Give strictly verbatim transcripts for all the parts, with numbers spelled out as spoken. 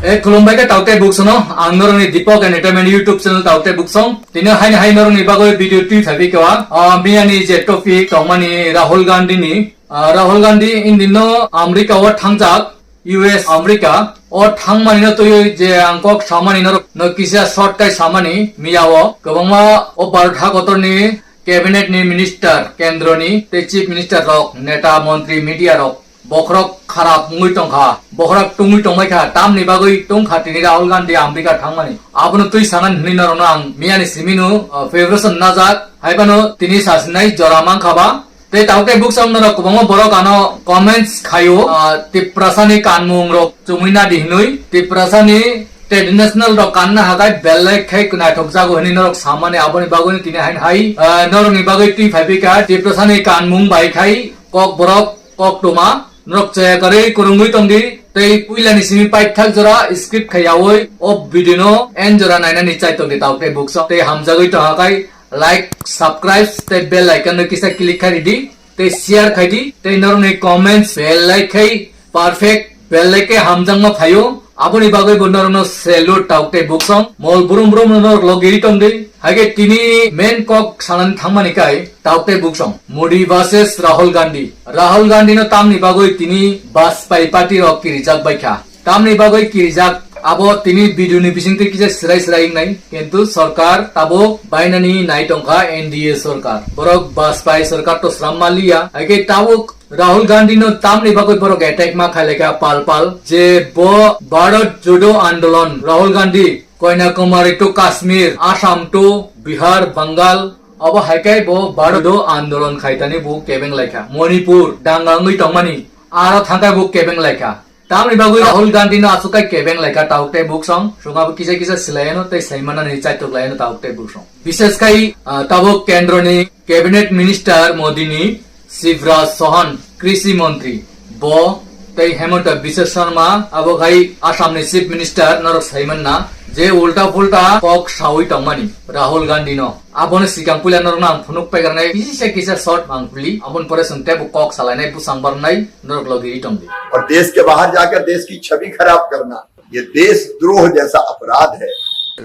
E, khulumbai khe tauk tei buksong no, ang norokni Deepak Entertainment YouTube channel tauk tei buksong. Tini haini hai norokni bagwi video twi phaibi kewa. Ah, miyani je topic tongmani Rahul Gandhi ni. Ah, Rahul Gandhi indino America o thangjak, U S America o thangmani no twiwi je ang kok samani norok no kisa short kai samani miya o. Kwbangma o Bharat hakotorni cabinet ni minister, kendroni tei chief minister rok, neta, montri, media rok bokhorok kharap wngwi tongkha, bokhorok tungwi tongbaikha, tamni bagwi tongkha tini Rahul Gandhi America thangmani. Abono twi sanani hwnwi norokno ang miyani simino, uh, preparation najak, haibano tini sasinai jora mankha ba. Tei tabuk tei buksong norok kwbangma borok ano comments khaio, uh, Tiprasani kanmung rok chumui nadi hwnwi, Tiprasani traditional rok kanna hagai belai khai naithok jago hwnwi norok samani, aboni bagwi tini hain hai, uh, norokni bagwi twi phaibika Tiprasani kanmung bai khai kok borok koktwma norok chaya karwi kwrwngwi tongdi, tei puilani simi paithak jora skip khaiyaui o video no end jora nainani chai tongdi tabuk tei buksong. Tei hamjagwi tongkha khai like, subscribe tei bell icon no kisa click khai ridi, tei share khaidi, tei norokni comments belai khai perfect, belai khe hamjakma phaio. Aboni bagwi bo norokno salute tabuk tei buksong. Mol brum brum norok logiri tongdi. Haikhe tini main kok sanani thangmani kai tabuk tei buksong. Modi versus Rahul Gandhi. Rahul Gandhi no tamni bagwi tini Bajpai party rok kirijak baikha. Tamni bagwi kirijak abo tini video ni bisingtwi kisa srai srai wngnai. Kintu sorkar tabuk bainani nai tongkha N D A sorkar. Borok Bajpai sorkar to sram maliya. Haikhe tabuk Rahul Gandhi no tamni bagwi borok attack ma khailai kha pal pal, je bo Bharat Jodo Andolon, Rahul Gandhi, Kanyakumari to Kashmir, Assam to Bihar, Bengal, obo hai khe bo Bharat Jodo Andolon khaitani bo kebeng lai kha. Manipur danga wngwi tongmani aro thangkai bo kebeng lai kha. Tamni bagwi Rahul Gandhi no aswk kai kebeng lai kha tabuk tei buksong, sungabo kisa kisa silayano tei saimanani chaitok layano tabuk tei buksong. Bishes khai, ah, tabuk kendroni cabinet minister Modi ni Shivraj Chauhan, krishi montri, bo tei Hemanta Biswa Sarma, abo khai Assam ni chief minister norok saimanna je ulta pulta kok sawi tongmani Rahul Gandhi no. Abono sikang puila norokno ang phunuk paikarnai kisa kisa short mangpili, aboni pore chwng teibo kok salainai bwsang barnai norok logiri tongdi. और देश के बाहर जाकर देश की छवि खराब करना, ये देशद्रोह जैसा अपराध है।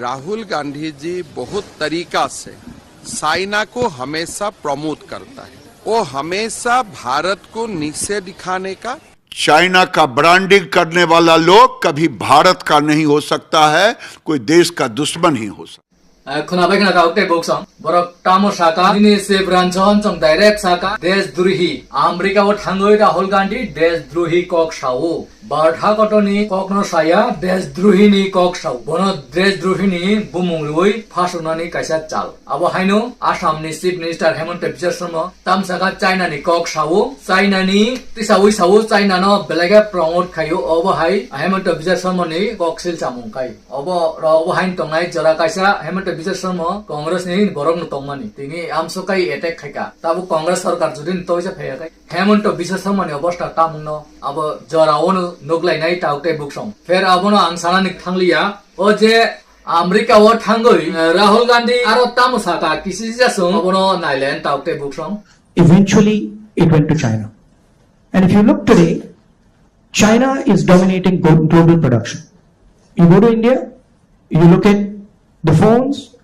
राहुल गांधी जी बहुत तरीका से चाइना को हमेशा प्रमोट करता है। वो हमेशा भारत को नीचे दिखाने का चाइना का ब्रांडिंग करने वाला लोग कभी भारत का नहीं हो सकता है, कोई देश का दुश्मन ही हो सकता है। Eh, khwnabai khna tabuk tei buksong. Borok tamo saka, nini se branch hon chong direct saka, deshdrohi. America o thangwi Rahul Gandhi deshdrohi kok sao. Bharat hakotorni kokno saya, deshdrohini kok sao. Bono deshdrohini bumung rwi phasuknani kaisa chal. Abo haino Assam ni chief minister Hemanta Biswa Sarma tam saka China ni kok sao. China ni tisawi sao, China no belai khe promote khaio. Obo hai Hemanta Biswa Sarma ni kok sil samung khai. Obo rok bo hain tongnai jora kaisa Hemanta Biswa Sarma Congress ni borok no tongmani. Tini amso kai attack khaika. Tabuk Congress sorkar jodi no toisa phaiya kai. Hemanta Biswa Sarma ni obostha tamung no abo jora o no nuklainai tabuk tei buksong. Pher abono ang sanani thangliya. O je America o thangwi, eh, Rahul Gandhi aro tamo saka kisi jasung abono nailen tabuk tei buksong. Eventually, it went to China. And if you look today, China is dominating glo-, global production. You go to India, you look at the phones,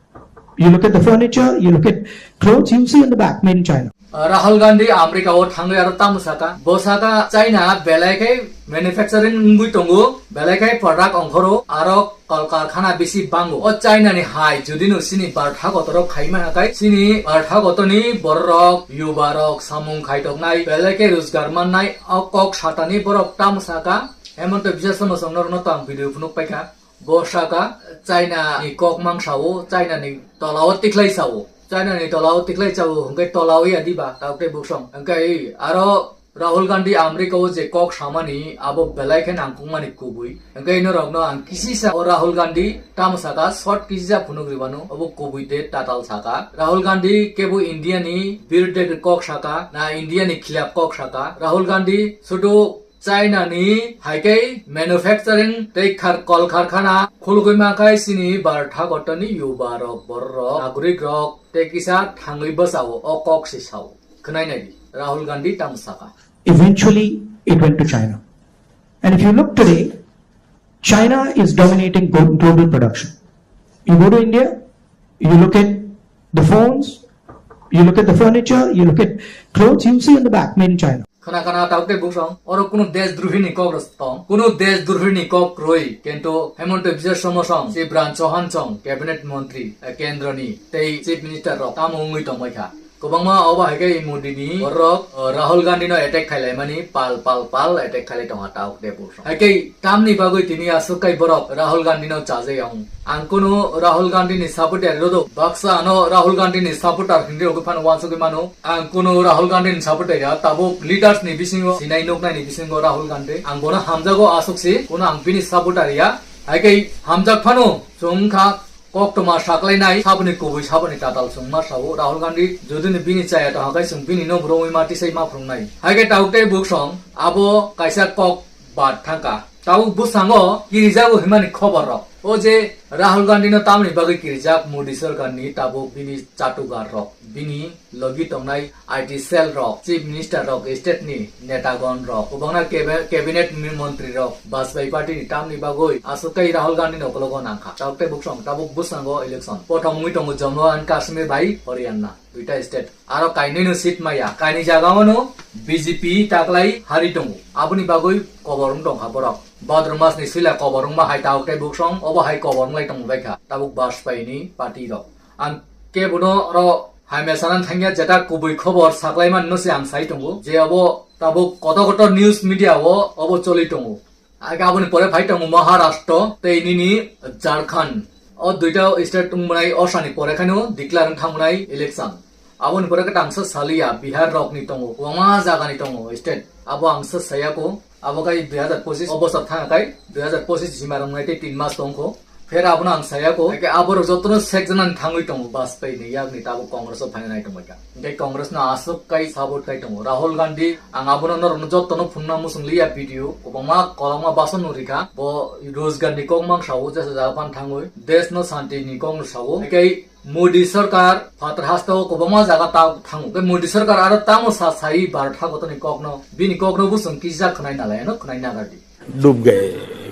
you look at the furniture, you look at clothes, you see in the back, made in China. Rahul Gandhi America o thangwi aro tamo saka, bo saka China belai khe manufacturing wngwi tongo, belai khe product ongkhoro, aro kol karkhana bisi bango. O China ni hai jodi no chini Bharat hagotoro khaima hakai, chini Bharat hagotoni bororok, yubarok samung khaitoknai, belai khe rojgar mannai, o kok satani borok tamo saka, Hemanta Biswa Sarma song norokno tang video phunuk paikha. Bo saka China ni kok mang sao, China ni tola o tiklai sao. China ni tola o tiklai sao, hwnkhe tola o ya diba, tabuk tei buksong. Hwnkhe aro Rahul Gandhi America o je kok samani abo belai khe nangkukmani kubui. Hwnkhe norokno ang kisisa o Rahul Gandhi tamo saka short kisisa phunuk ribanu obo kubui de tatal saka. Rahul Gandhi kebo India ni birudde kok saka, na India ni khilap kok saka. Rahul Gandhi sudu China ni hai khe manufacturing tei khar-, kol karkhana khulugwi mankhai chini Bharat hagotoni yuba rok, borok rok, nagorik rok tei kisa thangwi bwsao o kok se sao. Khwnai naidi, Rahul Gandhi tamo saka. Eventually, it went to China. And if you look today, China is dominating glo- global production. You go to India, you look at the phones, you look at the furniture, you look at clothes, you see in the back, made in China. Khana khana tauk tei buksong, oro kunu desh druhini kok rw tong, kunu desh druhini kok rwi, kintu Hemanta Biswa Sarma song, Shivraj Chauhan song, cabinet montri, eh, kendroni, tei chief minister rok tamo wngwi tongbai kha. Kwbangma obo hai khe Modi ni borok, eh, Rahul Gandhi no attack khailai mani, pal, pal, pal attack khailai tongo tauk tei buksong. Hai khe tamni bagwi tini aswk kai borok Rahul Gandhi no chajai ang. Ang kunu Rahul Gandhi ni supporter rodo, baksa ano Rahul Gandhi ni supporter hindi rogwi phano wansugwi mano. Ang kunu Rahul Gandhi ni supporter ya, tabuk leaders ni bisingo sinai nuknai ni bisingo Rahul Gandhi. Ang bono hamjago aswk si, kunu ang bini supporter ya. Hai khe hamjak phano chwng kha koktwma saklainai, saboni kubui saboni tatal chwngma sao. Rahul Gandhi jodi ni bini chaya tongkha khe chwng bini no rwngwi ma tisai ma phrwngnai. Hai khe tauk tei buksong abo kaisa kok bad thangkha. Tabuk bwskango kirijago hwnmani khobor rok. O je Rahul Gandhi no tamni bagwi kirijak Modi sarkar ni tabuk bini chatugar rok, bini logi tongnai I T cell rok, chief minister rok, state ni netagon rok, kwbangna cabe- cabinet mi- montri rok Bajpai party ni tamni bagwi aswk tei Rahul Gandhi no ukologo nangkha. Tabuk tei buksong tabuk bwskango election. Prothom wngwi tongo Jammu and Kashmir bai Haryana. Duita state. Aro kainwi no seat maya. Kainwi jaga o no B J P taklai hari tongo. Aboni bagwi kobor wng tongkha borok. Bhadra mas ni swila kobor wngma hai tabuk tei buksong obo hai kobor wnglai tongbaikha. Tabuk Bajpai ni party rok. Ang kebono oro hamya sana thangya jeta kubui khobor saklai man no se ang sai tongo. Je obo tabuk kotor kotor news media o obo choli tongo. Age aboni pore phai tongo Maharashtra tei nini Jharkhand. O duita state wngmani osani pore khaino declare wng thangmani election. Aboni pore khe tangsa saliya Bihar rokni tongo, kwbangma jagani tongo state. Abo ang sa sayako, abo kai dui hazar pochis o bosor thang kai dui hazar pochis jima rok nai tei tin mas tongkho. Pher abono ang sayako, age aborok jotono sekjanani thangwi tongo Bajpai ni yakni tabuk Congress o phaina nai tongbaikha. Hingke Congress no aswk kai support kai tongo. Rahul Gandhi, ang abono norokno jottono phunukna muchung liya video. Kwbangma kwlangma bason no rikha. Bo Rojgar ni kok mang sao, jesa jaga phan thangwi. Desh no shanti ni kok no sao. Hingke Modi sarkar phatar hasteo kwbangma jaga ta thango. Hingke Modi sarkar aro tamo sa sai Bharat hakotor ni kok no. Bini kok no bwswng kisa khwnai nalai no khwnai nagardi. डूब गए,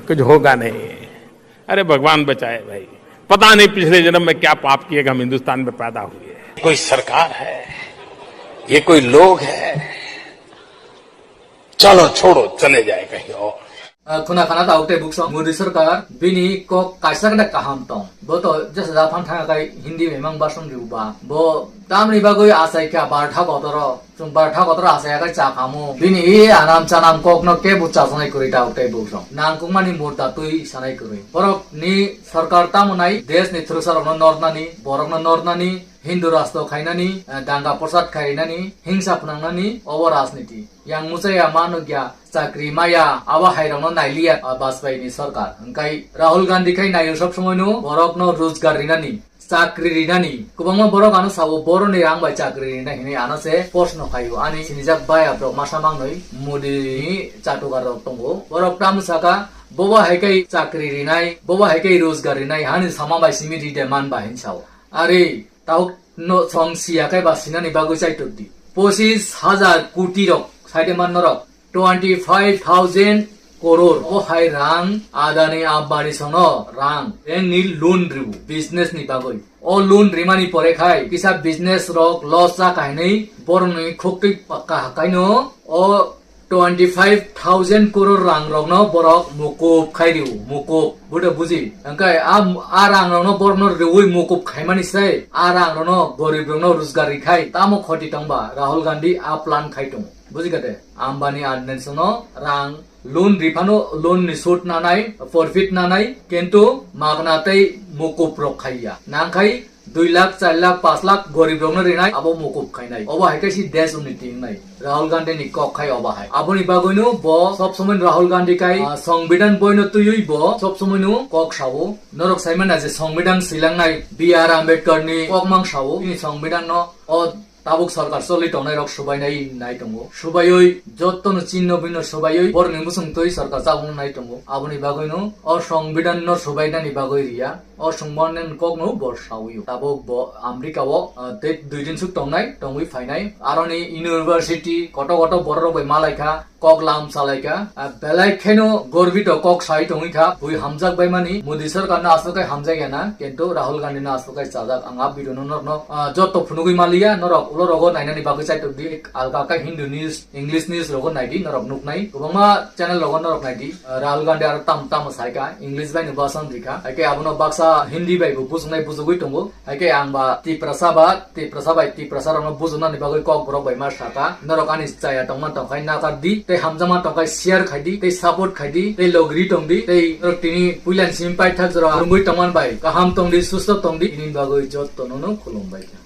कुछ होगा नहीं। अरे भगवान बचाए भाई, पता नहीं पिछले जन्म में क्या पाप किए कि हम हिंदुस्तान में पैदा हुए। कोई सरकार है, ये कोई लोग है, चलो छोड़ो, चले जाए कहीं और। Ah, khuna khana ta ukte buksong Modi sarkar bini kok kaisa kena kaham tong. Bo to jesa japan thanga kai Hindi memang bason riuba. Bo tamni bagwi asai kha Bharat hakotoro. Chwng Bharat hakotoro asai akai cha khamu. Bini i anam chanam kokno kebo chajaknai kwrwi ta tei buksong. Nangkukmani murda twi sanai kwrwi. Borok ni sarkar tamo nai desh ni thwrwsa rokno nornani, borokno nornani, Hindu rastro khainani, eh, danga prasad khainani, hingsa phnangnani, obo rajniti. Yang muchaya manukya chakri maya, abo hai rokno nailiya, ah, Bajpai ni sarkar. Hingkai Rahul Gandhi khai naio sob somoi no, borokno rojgar rinani. Chakri rinani. Kwbangma borok ano sao, boroni rang bai chakri rina hinwi ano se post no khaio. Ani sinijak baya borok masa mangnoi Modi ni chatugar rok tongo. Borok tamo saka, bobo hai kai chakri rinai, bobo hai kai rojgar rinai, hani sama bai simi ri de man ba hin sao. Ari tau no song siya kai ba sinani bagwi chaitok di. Pochis hajar koti rok, saide man norok. Twenty five thousand koror. O hai rang Adani Ambani sono rang. Bank ni loan ribu business ni bagwi. O loan rimani pore khai kisa business rok loss ja kainwi borokni khoktwi pakka hakaino o twenty five thousand koror rang rokno borok mukup khai riu, mukup. Bude buji. Hingkai a, a rang rokno borokno riui mukup khaimani sai a rang rokno gorib rokno rojgar rikhai tamo khoti tongba Rahul Gandhi a plan khai tongo. Buji kate, Ambani Adani sono rang loan riphano loan ni sud nanai, forfeit nanai, kintu magna tei mukup rok khaiya. Nangkhai dui lakh, char lakh, panch lakh gorib rokno rinai, abo mukup khainai. Obo hai khe si desh unniti wngnai. Rahul Gandhi ni kok khai obo hai. Aboni bagwino bo sob somoi Rahul Gandhi kai, ah, Songbidan boino twiwi bo sob somoi no kok sao. Norok saimana je Songbidan silangnai B R Ambedkar ni kok mang sao. Bini Songbidan no o Tabuk sarkar choli tongnai rok subainai nai tongo. Subaioi jotto no chinno bino subaioi borni musung twi sarkar chabung nai tongo. Aboni bagwi no o songbidan no subainani bagwi riya. O songbidan kok no bo sawi. Tabuk bo America o, ah, tei dui din suk tongnai, tongwi phainai. Aroni university koto koto borok rok bai malaikha. Kok lam salaikha, ah, belai kheno gorbi to kok sai tongwi kha, bui hamjak bai mani, Modi sarkar no aswk kai hamjak ya na, kintu Rahul Gandhi no aswk kai chajak. Ang a video no norok no, ah, jotto phunugwi maliya, norok ulo rogo nainani bagwi chaitok di, alka ka Hindu news, English news rogo naidi, norok nuknai, kwbangma channel rogo norok naidi, ah, Rahul Gandhi aro tam tam saika, English bai no basan rikha, haike abono baksa Hindi bai bo bujungnai bujugwi tongo, Haike ang ba Tiprasa ba, Tiprasa bai Tiprasa rokno bujunani bagwi kok borok bai ma saka. Norok ani chaya tongma tongkhai nakar di, tei hamjakma tongkhai share khai di, tei support khai di, tei logri tong di, tei norok tini puilan simi paithak jora rungwi tongman bai kaham tong di, susto tong di, ini bagwi jotto nono khulum bai kha.